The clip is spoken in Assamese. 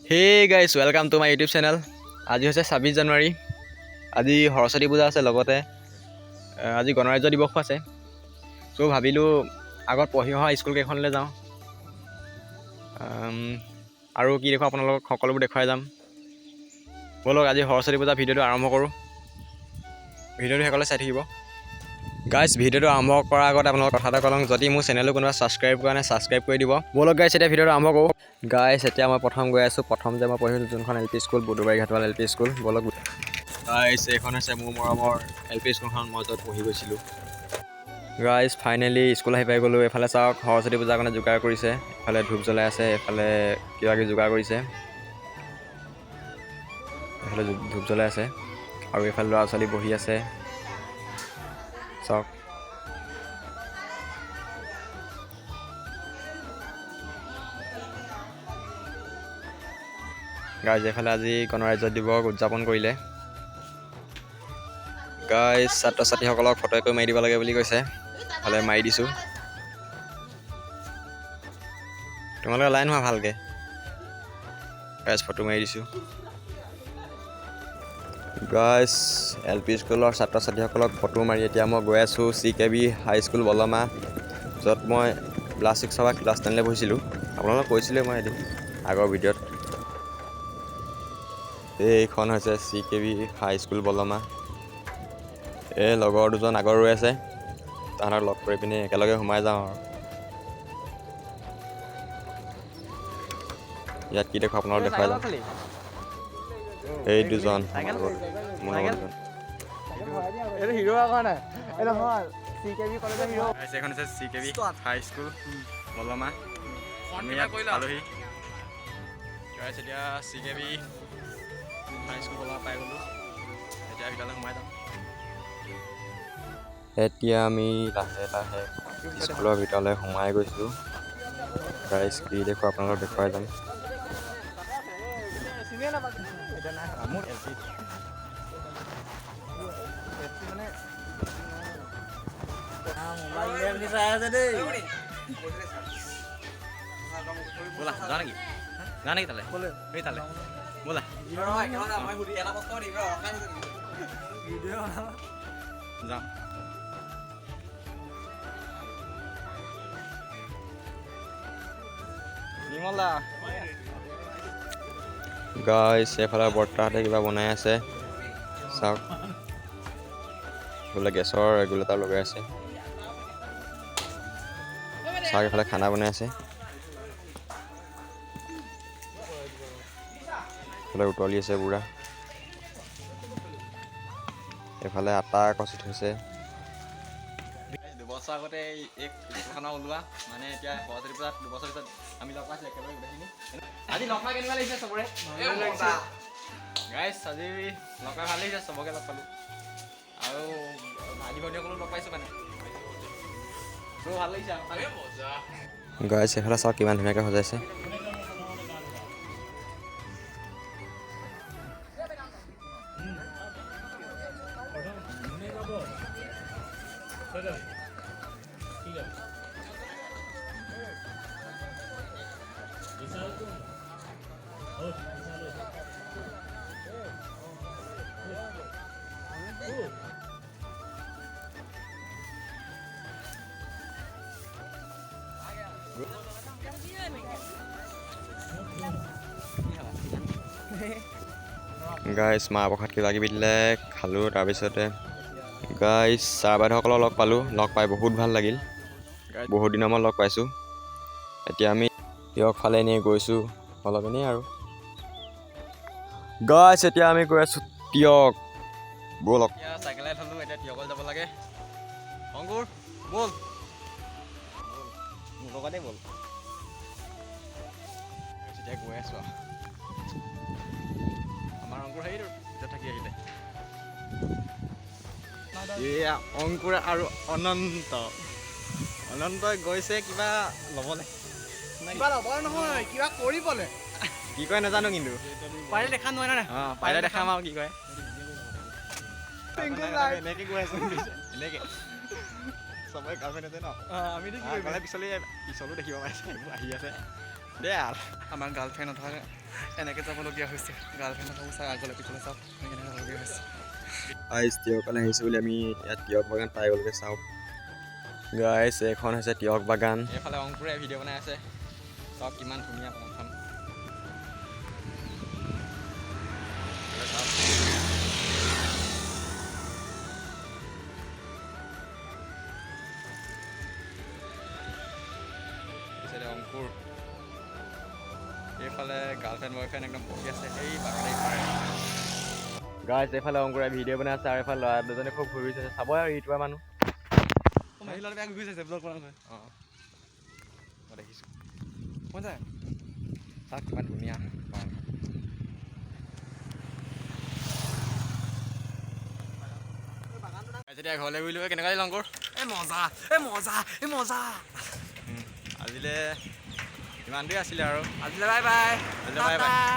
Hey guys, welcome to my YouTube channel. আজি হৈছে 26 জানুৱাৰী। আজি সৰস্বতী পূজা আছে, লগতে আজি গণৰাজ্য দিৱসো আছে। চ' ভাবিলোঁ আগত পঢ়ি অহা স্কুলকেইখনলৈ যাওঁ আৰু কি দেখোঁ আপোনালোকক সকলোবোৰ দেখুৱাই যাম। ব'লক, আজি সৰস্বতী পূজা ভিডিঅ'টো আৰম্ভ কৰোঁ। ভিডিঅ'টো শেষলৈ চাই থাকিব। গাইজ, ভিডিঅ'টো আৰম্ভ কৰাৰ আগত আপোনালোকক কথা এটা কওঁ, যদি মোৰ চেনেলটো কোনোবা ছাবস্ক্ৰাইব কৰা নাই, ছাবস্ক্ৰাইব কৰি দিব। ব'লক গাইজ, এতিয়া ভিডিঅ'টো আৰম্ভ কৰোঁ। গাইজ, এতিয়া মই প্ৰথম গৈ আছোঁ, প্ৰথম যে মই পঢ়িছিলোঁ যোনখন L P school, Budhbari Ghatowal L P school. ব'লক গাইজ, এইখন হৈছে মোৰ মৰমৰ এল পি স্কুলখন, মই য'ত পঢ়ি গৈছিলোঁ। গাইজ, ফাইনেলি স্কুল আহি পাই গ'লোঁ। এইফালে চাওক, সৰস্বতী পূজাৰ কাৰণে যোগাৰ কৰিছে। এইফালে ধূপ জ্বলাই আছে, এইফালে কিবা কিবি যোগাৰ কৰিছে, এইফালে ধূপ জ্বলাই আছে আৰু এইফালে ল'ৰা ছোৱালী বহি আছে, চাওক। গাইজ, এইফালে আজি গণৰাজ্য দিৱস উদযাপন কৰিলে। গাইজ, ছাত্ৰ ছাত্ৰীসকলক ফটো একো মাৰি দিব লাগে বুলি কৈছে, এইফালে মাৰি দিছোঁ। তোমালোকে লাইন হোৱা ভালকৈ। গাইজ, ফটো মাৰি দিছোঁ। গাইজ, এল পি স্কুলৰ ছাত্ৰ ছাত্ৰীসকলক ফটো মাৰি এতিয়া মই গৈ আছোঁ C K B high school, Balma, য'ত মই ক্লাছ ছিক্সৰ পৰা ক্লাছ 10লৈ পঢ়িছিলোঁ। আপোনালোকক কৈছিলোঁ মই এদিন আগৰ ভিডিঅ'ত। এইখন হৈছে C K B high school, Balma. এই লগৰ দুজন আগত ৰৈ আছে, তাহাঁতক লগ কৰি পিনি একেলগে সোমাই যাওঁ আৰু ইয়াত কি দেখো আপোনালোক দেখুৱাই যাম। এই দুজন মোৰ লগৰ দুজন। এইটো হিৰো হোৱা নাই, এইটো নহয়, চি কে বি কলেজৰ হিৰো। এইখন হৈছে C K B high school, Balma. আমি ইয়াত পালোহি। গাইছ, এতিয়া C K B high school, Balma পাই গ'লোঁ। এতিয়া ভিতৰলৈ সোমাই যাম। এতিয়া আমি লাহে লাহে স্কুলৰ ভিতৰলৈ সোমাই গৈছোঁ। গাইছ, কি দেখো আপোনালোকক দেখুৱাই যাম। চিনিয়ে নাপাওঁ এতিয়া, নাই মোৰ এল পি মানে মোবাইল চাই আছে দেই। ব'লা, যাওঁ নেকি? যাওঁ নেকি তালৈ? এই তালৈ ব'লা। ভিডিঅ' যাওঁ। নিৰ্মল দা। গাইছ, এইফালে বৰ্তাহঁতে কিবা বনাই আছে, চাওক। বোলে গেছৰ ৰেগুলেটাৰ লগাই আছে, চাওক। এইফালে খানা বনাই আছে, এইফালে উতলি আছে পুৰা। এইফালে আটা কচি থৈছে। 2 বছৰ আগতে এই স্কুলখনৰ ওলোৱা, মানে এতিয়া সৰস্বতী পূজাত 2 বছৰ পিছত আমি লগ পাইছোঁ একেবাৰে গোটেইখিনি। আজি লগ পাই কেনেকুৱা লাগিছে চবৰে? গাইছ, আজি লগ পাই ভাল লাগিছে, চবকে লগ পালোঁ আৰু ভাইটি ভণ্টিসকলো লগ পাইছোঁ, মানে চ' ভাল লাগিছে আৰু। গাইছ, এইফালে চাওক, কিমান ধুনীয়াকৈ সজাইছে। গাইছ, মাহ প্ৰসাদ কিবা কিবি দিলে, খালোঁ। তাৰপিছতে গাইছ, ছাৰ বাইদেউসকলক লগ পালোঁ। লগ পাই বহুত ভাল লাগিল, বহুত দিনৰ মূৰত লগ পাইছোঁ। এতিয়া আমি টীয়ক ফালে এনেই গৈছোঁ অলপ এনেই আৰু। গাইছ, এতিয়া আমি গৈ আছোঁ টীয়ক, ব'লক। এতিয়া চাইকেলে থলোঁ, এতিয়া টীয়কলৈ যাব লাগে। অংকুৰ, ব'ল, মোৰ লগতে ব'ল। এতিয়া গৈ আছোঁ আৰু আমাৰ অংকুৰ সেইটো ভিতৰত থাকি আহিলে। এয়া অংকুৰ আৰু অনন্ত। অনন্তই গৈছে কিবা ল'বলৈ। কিবা ল'ব নহয়, কিবা কৰিবলৈ। কি কয় নাজানো কিন্তু। পাৰিলে দেখা নোৱাৰে নাই। অঁ, পাৰিলে দেখাম আৰু কি কয়। Single life. এনেকে গৈ আছো, এনেকে চবৰে গাৰ্লফ্ৰেণ্ড আছে ন। আমিতো কি আগলে পিছলে পিছলো দেখিব পাইছে, এইবোৰ আহি আছে। দে আৰু। আমাৰ গাৰ্লফ্ৰেণ্ড নথকা এনেকৈ যাবলগীয়া হৈছে। গাৰ্লফ্ৰেণ্ড নথকা চাই আগলৈ পিছলৈ চাওক, এনেকৈ যাবলগীয়া হৈছে। গাইজ, তিয়কলৈ আহিছোঁ বুলি আমি ইয়াত তিয়ক বাগান পাই গ'লগৈ। চাওক গাইজ, এইখন হৈছে তিয়ক বাগান। এইফালে অংকুৰে ভিডিঅ' বনাই আছে। চাওক কিমান ধুনীয়া বাগানখন। চাওক, পিছতে অংকুৰ, এইফালে গাৰ্লফ্ৰেণ্ড বয়ফ্ৰেণ্ড একদম বহি আছে এই বাগানৰ ইপাৰে। গাইজ, এইফালে অংকুৰে ভিডিঅ' বনাই আছে আৰু এইফালে ল'ৰা দুজনে খুব ঘূৰি আছে। চাব আৰু ইটোৱা মানুহ। অঁ, মই দেখিছোঁ। চাওক কিমান ধুনীয়া বাগানখন। এতিয়া ঘৰলৈ গ'লো। কেনেকুৱা লাগিল অংকুৰ? এই মজা, এই মজা, এই মজা। আজিলৈ ইমানটোৱে আছিলে আৰু। আজিলৈ বাই বাই। আজিলৈ বাই বাই।